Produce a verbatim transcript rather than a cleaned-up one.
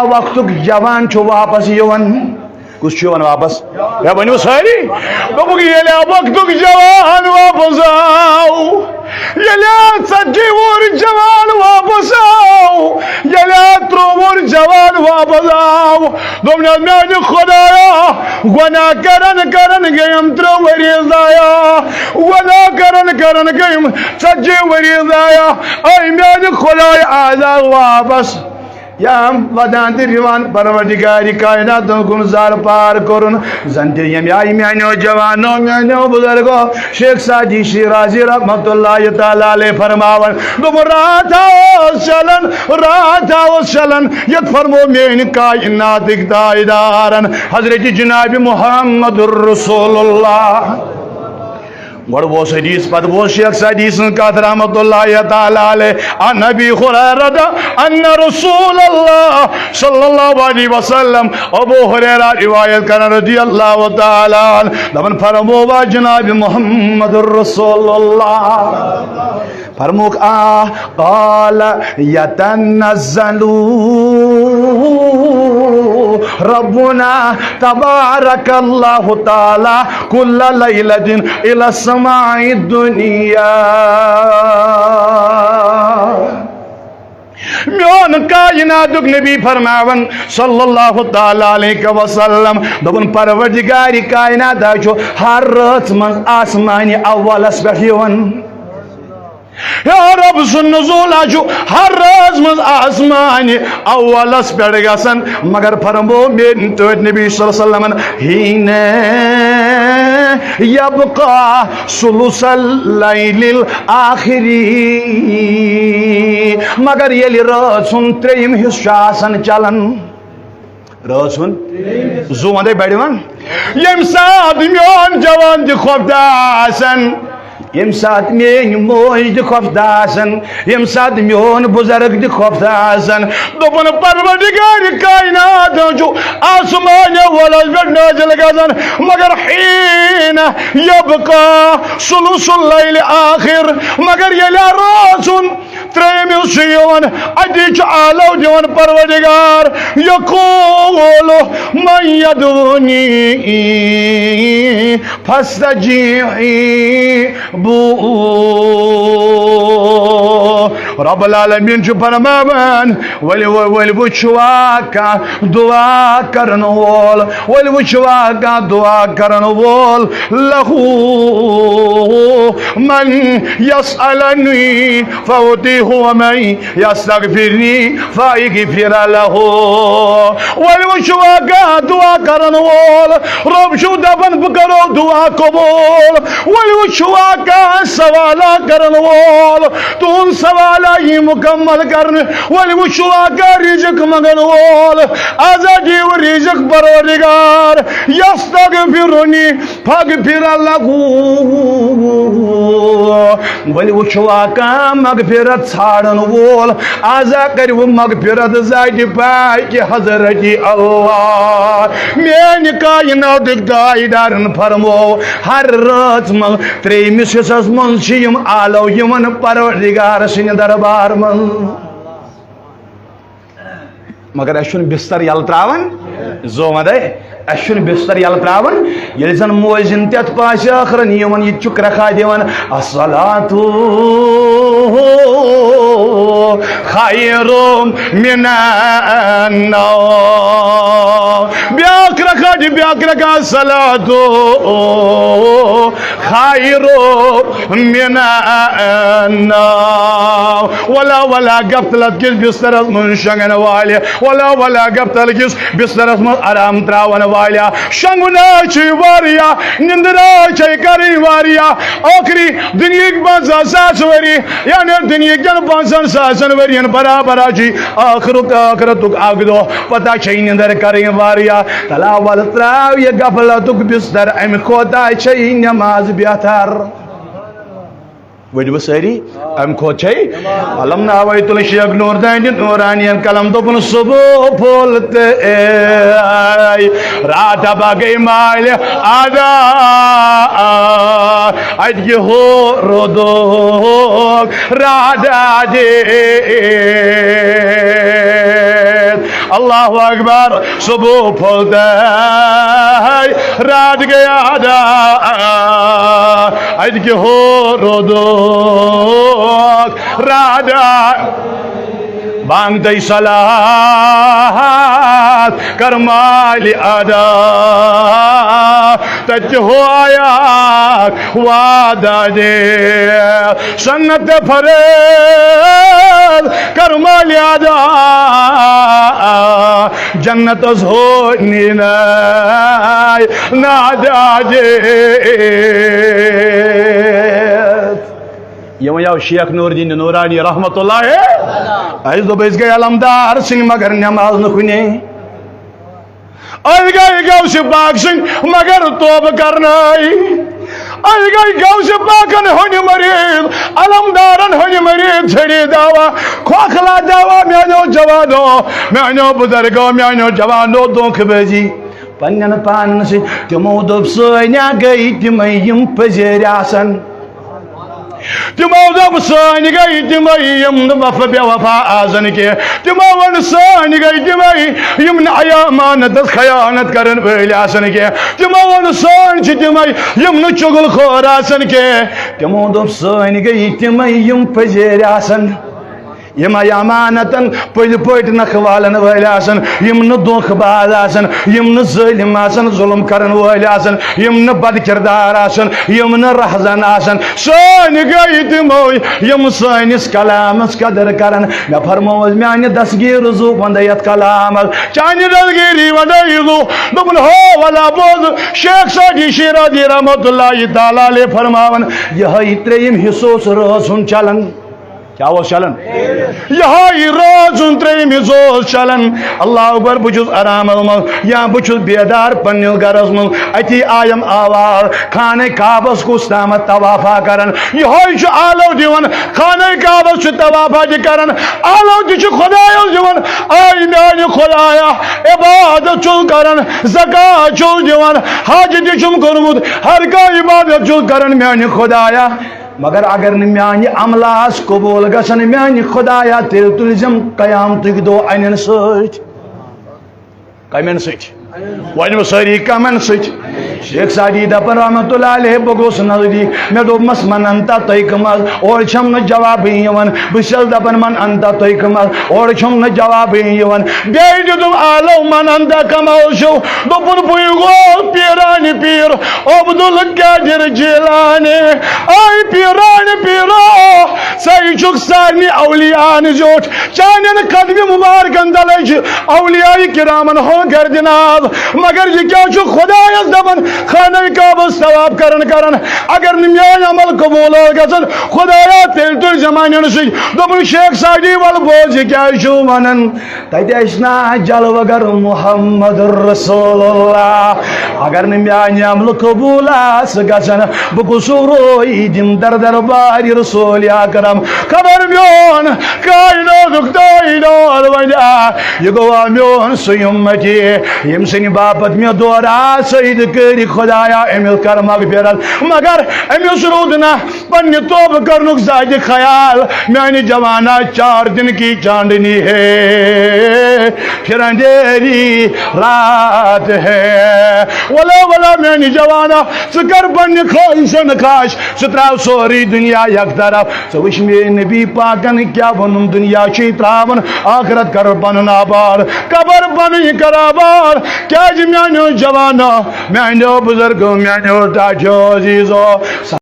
وقتُک جوان چھُ واپس یِوان۔ کُس چھُ یِوان واپس؟ ہے، ؤنِو سٲری۔ دوٚپُکھ، ییٚلہِ وقتُک جوان واپس آو، ییٚلہِ ژتجی وُہُر جوان واپس آو، ییٚلہِ ترٛوٚوُہ وُہُر جوان واپس آو، دوٚپنس، میانہِ خدایا، گۄناہ کرن کرن گٔیم ترٛےٚ ؤری ضایع، گۄناہ کرن کرن گٔیم ژتجی ؤری ضایع۔ اے میانہِ خدایا، آز آو واپس۔ یا ودان تہٕ رِوان پروردگار کائناتن کُن زار پار کرُن۔ زن تہِ ییٚمہِ آیہِ میانیو جوانو، میانیو بزرگو، شیخ سعدی شیرازی رحمت اللہ تعالیٰ علیہ فرماوان، دوٚپُن، راتھ اوس چلان، راتھ اوس چلان، یتھ فرمو میٲنۍ کائناتٕکۍ تاجدارن حضرت جناب محمد رسول اللہ۔ گۄڈٕ اوس حدیث، پتہٕ اوس شیخ سعدی سٕنٛز کتھ رحمت اللہ تعالیٰ علیہ۔ عن ابی ہریرہ ان رسول اللہ صلی اللہ علیہ وسلم، ابو ہریرہ روایت کران رضی اللہ تعالیٰ عنہ، دپان فرمووا جناب محمد رسول اللہ۔ فرموک آ، قال يتنزل ربنا تبارك الله تعالى كل ليلة إلى السماء الدنيا۔ میون کائناتُک نبی فرماوان صلی اللہ تعالیٰ علیہ وسلم، دوٚپُن، پروردگار کائنات چھُ ہر رٲژ منٛز آسمانِ اولس پٮ۪ٹھ یِوان۔ یا رب سُنٛد نزول ہا چھُ ہر رٲژ منٛز آسمانِ اولس پٮ۪ٹھ گژھان، مگر فرمو میٲنۍ ٹٲٹھۍ نبی صلی اللہ علیہ وسلمن، حين يبقى ثلث الليل الآخر، مگر ییٚلہِ رٲژ ہُنٛد ترٛیٚیِم حصہٕ چھُ آسان چلان، رٲژ ہُنٛد زُو وَندَے بَڑِ وَن۔ ییٚمہِ ساتہٕ میون جوان تہِ خۄفتہٕ آسن، ییٚمہِ ساتہٕ میٲنۍ موج تہِ خۄفتہٕ آسن، ییٚمہِ ساتہٕ میون بُزرگ تہِ خۄفتہٕ آسن، دوٚپُن، پروردگار کائنات چھُ آسمانہِ اولس پٮ۪ٹھ نٲزِل گژھان، مگر حين يبقى ثلث الليل الآخر، مگر ییٚلہِ رٲژ ہُنٛد ترٛیٚیِم حصہٕ چھُ یِوان، اَتی چھُ آلو دِوان پروردگار، يقول من يدعوني فاستجيبوا۔ رب العالمین چھُ فرماوان، ولہِ، ولہِ وٕچھوا کانٛہہ دعا کرن وول، ولہِ وٕچھوا کانٛہہ دعا کرن وول، له من يسألني فأعطيه ومن يستغفرني فأغفر له۔ ولہِ وٕچھوا کانٛہہ دعا کرن وول، رب چھُ دپان، بہٕ کرو دعا قبول۔ ولہِ وٕچھوا کانٛہہ سوالا کرن وول، تُہُنٛد سوالا یی مکمل کرنہٕ۔ ولہِ وٕچھوا کانٛہہ رزق منگن وول، آزا دیو رزق پروردگار۔ يستغفرني فأغفر له۔ ولہِ وٕچھوا کانٛہہ مغفرت ژھانڈن وول، آزا کٔرِو مغفرت ذاتِ پاکِ حضرتِ اللہ۔ میٲنۍ کائناتٕکۍ تاجدارن فرمو، ہر رٲژ منٛز ترٛیٚیِمِس حصس منٛز چھِ یِم آلو یِوان پروردگار سٕنٛدِ دربار منٛز۔ مگر اَسہِ چھُنہٕ بستر یَلہٕ ترٛاوان، زومدے، اَسہِ چھُنہٕ بستر یَلہٕ ترٛاوان۔ ییٚلہِ زَن مؤذِن تَتھ پاسہِ ٲخرَن یِوان، یہِ تہِ چھُ کرٛکھا دِوان، الصلاة خير من النوم۔ بیٛاکھ کرٛکھا دِ، بیٛاکھ کرٛکھا، الصلاة خير من النوم۔ ولا، ولا، غفلت کِس بسترس منٛز شۄنٛگن والہِ، ولا، ولا، غفلت کِس بسترس منٛز آرام ترٛاون والہِ۔ شۄنٛگُن حظ چھُ واریاہ، نِندٕر حظ چھے کرٕنۍ واریاہ۔ ٲخری دُنیہٕکۍ پنٛژاہ ساس ؤری، یعنی دُنیہٕکٮ۪ن پنٛژاہن ساسن ؤرین برابر حظ چھُے ٲخرُک، ٲخرتُک اکھ دۄہ۔ پتہ چھے نِندٕر کرٕنۍ واریاہ۔ تلاول ترٛاو یہِ غفلتُک بستر، امہِ کھۄتہٕ چھے نماز بہتر۔ ؤنِو سٲری، امہِ کھۄتہٕ چھے؟ علم ناوے تُل شیخ نور دانہِ نورانین قلم، دوٚپُن، صبح پھوٚل تہٕ راتھ بگے مالہِ ادا، اتہِ ہو رودوک راتھ دے۔ اللہ اکبر۔ صبح پھوٚل تہٕ رات گٔے ادا، اتہِ کہِ ہو رودُک رات۔ بانگ دے صلات کر مالہِ ادا، تتہِ ہو آیا وعدہ دے۔ سنت فرض کر مالہِ ادا، جنت از ہو نینای نادا دے۔ یہ وۄنۍ آو شیخ نور الدین نورانی رحمت اللہ۔ اَسہِ دوٚپ، أسۍ گٔے علمدار سٕنٛدۍ مگر نٮ۪ماز نہٕ کُنے۔ أسۍ گٔے غوث پاک سٕنٛدۍ مگر توبہٕ کرنٲے۔ أسۍ گٔے غوث پاکن ہٕنٛدۍ مریٖد، علمدارن ہٕنٛدۍ مریٖد، ژھٔڑی دعوا، کھوکھلا دعوا، میٛانیو جوانو، میٛانیو بُزرگو، میٛانیو جوانو، دھوکہٕ بٲزی۔ پننٮ۪ن پانن سۭتۍ۔ تِمو دوٚپ، سٲنۍ گٔے تِمے یِم پٔزیٖرۍ آسن۔ تِمو دوٚپ، سٲنۍ گٔے تِمے یِم نہٕ وفا بے وفا آسن کینٛہہ۔ تِمو ووٚن، سٲنۍ گٔے تِمے یِم نہٕ امانتس خیانت کرن وٲلۍ آسن کینٛہہ۔ تِمو ووٚن، سٲنۍ چھِ تِمے یِم نہٕ چُغل خور آسن کینٛہہ۔ تِمو دوٚپ، سٲنۍ گٔے تِمے یِم پٔزیٖرۍ آسن۔ یِم امانتن پٔزۍ پٲٹھۍ نکھٕ والن وٲلۍ آسن، یِم نہٕ دھوکہٕ باز آسن، یِم نہٕ ظٲلم آسن، ظلم کرن وٲلۍ آسن، یِم نہٕ بد کردار آسن، یِم نہٕ رہزن آسن۔ سٲنۍ گٔے تِمو، یِم سٲنِس کلامس قدر کرن۔ مےٚ فرموو، میانہِ دستگیٖر زُو ونٛدے یتھ کلامس، چانہِ دستگیٖری ونٛدے زُو۔ دوٚپُن، ہو ولا بوز، شیخ سعدی شیرازی رحمتہ اللہ تعالیٰ علیہ فرماون، یِہوٚے ترٛیٚیِم حصہٕ اوس رٲژ ہُنٛد چلان۔ کیٛاہ اوس چلان؟ یِہوٚے رٲژ ہُنٛد ترٛیٚیِم حصہٕ اوس چلان۔ اللہ اکبر، بہٕ چھُس آرامس منٛز یا بہٕ چھُس بیدار پننِس گرس منٛز۔ أتی آیم آواز، خانہ کعبس کُس تامتھ طوافا کران۔ یِہوٚے چھُ آلو دِوان، خانہ کعبس چھُ طوافا تہِ کران، آلو تہِ چھُ خدایس دِوان۔ اے میانہِ خدایا، عبادت چھُس کران، زکوٰۃ چھُس دِوان، حج تہِ چھُم کوٚرمُت، ہر کانٛہہ عبادت چھُس کران میانہِ خدایا۔ مگر اگر نہٕ میانہِ عملہٕ آسہٕ قبوٗل گژھان، میانہِ خدایا، تیٚلہِ تُلزٮ۪م قیامتٕکۍ دۄہ انٮ۪ن سۭتۍ۔ کمٮ۪ن سۭتۍ؟ ؤنِو سٲری، کمن سۭتۍ؟ شیخ سعدی دپان رحمتہ اللہ علیہ، بہٕ گوٚوُس نزدیٖک، مےٚ دوٚپمس، من انت، تُہۍ کٕم حظ؟ اورٕ چھَم نہٕ جوابٕے یِوان۔ بہٕ چھَس دپان، من انت، تُہۍ کٕم حظ؟ اورٕ چھُم نہٕ جوابٕے یِوان۔ بیٚیہِ دیُتُم آلو، من انت، کم حظ چھِو؟ دوٚپُن، بٕے گوٚو پیٖرانہِ پیٖر عبدالقادر جیلانی۔ اے پیران پیرو، ژے چھُکھ سارنٕے اولیاہن زیوٗٹھ۔ چانٮ۪ن قدمہِ مُبارکن تلے چھِ اولیاء کرامن ہُنٛد گردِ ناز۔ مگر یہِ کیٛاہ چھُ خدایس دپان، خانہ کعبس طواف کران کران، اگر نہٕ میٲنۍ عمل قبوٗل ٲسۍ گژھان، خدایا، تیٚلہِ تُلۍ زمانٮ۪ن سۭتۍ۔ دوٚپُن، شیخ سعدی، ول بوز، یہِ کیٛازِ چھُو ونان؟ تتہِ ٲسۍ نا جلوٕ گر محمد رسول اللہ۔ اگر نہٕ میانہِ عملہٕ قبوٗل آسہٕ گژھان، بہٕ کُس رویی دِم در دربارِ رسول اکرم۔ خبر میون کائناتُک تاجدار ونہِ آ، یہِ گوٚوا میون سُے اُمتی، ییٚمہِ سٕنٛدِ باپتھ مےٚ دورٕ آسٲیِد کٔرۍ۔ خدایا، أمِس کر مغفرت۔ مگر أمِس روٗد نہٕ پننہِ توبہٕ کرنُک زیادٕ خیال۔ میانہِ جوانا، چار دن کی چاندنی ہے، پھر اندھیری رات ہے۔ ولا، ولا، میانہِ جوانا، ژٕ کر پننہِ خواہشن خاش، ژٕ تراو سورُے دنیا یک طرف، ژٕ وٕچھ مےٚ نبی پاکن کیٛاہ ووٚنُن، دنیا چھُے تراوُن، آخرت کر پنُن آباد، قبر پنٕنۍ کر آباد۔ کیٛازِ میانیو جوانو، میانیو بزرگو، میانیو ٹاٹھیو عزیزو،